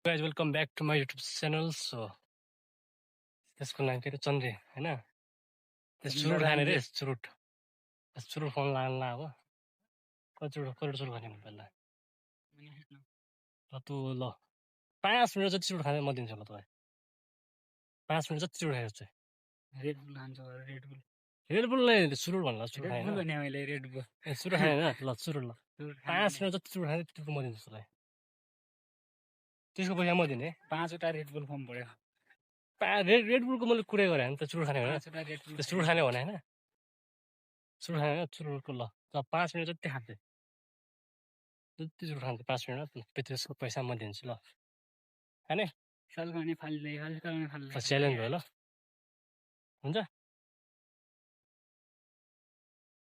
guys, welcome back to my YouTube channel. So, त्यसको नाम के अरे चन्द्रे हैन त्यस चुरुट खाने रे चुरुट चुरुट फोन लान ला अब कति चुरुट खाने पहिला ल तँ ल 5 मिनट जति चुरुट खाने म दिन्छु ल तँलाई 5 मिनट जति चुरुट खाएको चाहिँ रेडबुल खान्छ रेडबुल रेडबुल नै चुरुट भन्ला चुरुट खाएन रेडबुल भने मैले रेडबुल ए चुरुट खाएन ल चुरुट ल 5 मिनट जति चुरुट खाने त्यतिको म दिन्छु तँलाई त्यसको पैसा म दिने 5 वटा रेडबुल फर्म पऱ्यो रेडबुलको मैले कुरै गरेँ हैन त चुरुट खाने होइन 5 वटा रेडबुल त्यो चुरुट खाने भने हैन चुरुट खाने चुरुटको ल 5 मिनट जति खान्छ जति चुरुट खान्छ 5 मिनट त्यसको पैसा म दिन्छु ल खाने सल्काउने फाल्दै सल्काउने फाल्दै च्यालेन्ज भयो ल हुन्छ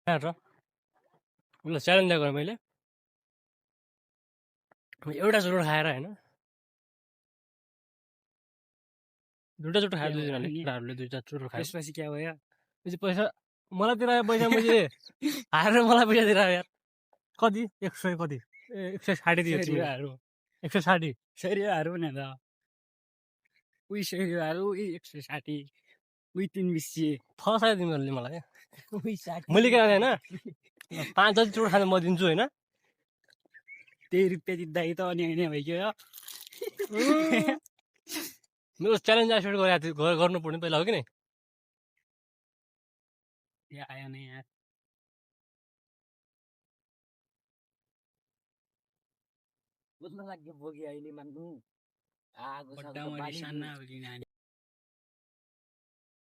र ल च्यालेन्ज गरेँ मैले एउटा चुरुट खाएर होइन दुईटा चुरुट खाएर दुईजनाले केटाहरूले दुईटा चुरुट खायो त्यसपछि के भयो पछि पैसा मलाई दिएर पैसा मैले हारेर मलाई पैसा दिएर यार कति 100 कति 160 दियो सेरियाहरू 160 सेरियाहरू भने त उही सेरियाहरू उही 160 उही 320 फसायो तिमीहरूले मलाई उही 60 मैले के होइन 5 जति चुरुट खान म दिन्छु होइन त्यही रुपियाँ दिँदाखेरि त अनि होइन भइगयो मेरो च्यालेन्ज एक्सेप्ट गर्नु पर्ने पहिला हो कि नि आयो नि यार बुझ्न लाग्यो बोगी अहिले मान्नु आगो छ